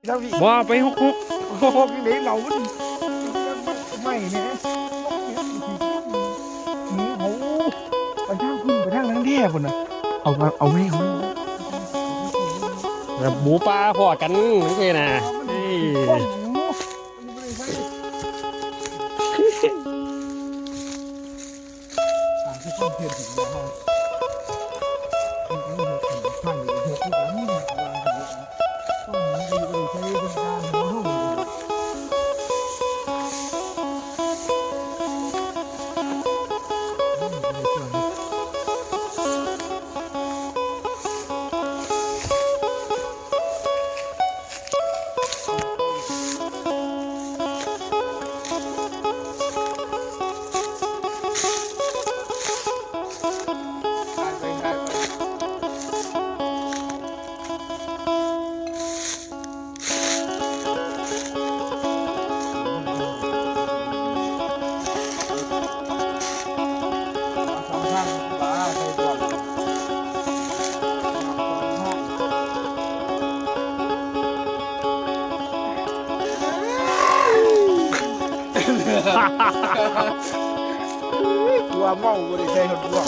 ບໍ່ ໄປຫົກຫົກ ຫົກນີ້ເດ້ ເຮົາມັນໄໝ້ແດ່ ເຮົາໄປທາງພຸ້ນ ໄປທາງນັ້ນແທ້ພຸ້ນນະ ເອົາ ເອົາໄວ້ ເອົາໄວ້ ແບບໝູປ່າພໍ້ກັນຈັ່ງຊີ້ນະ ເອີ. ຕົວເມົາບໍ່ໄດ້ໃສ່ຮອດບ່ວງ.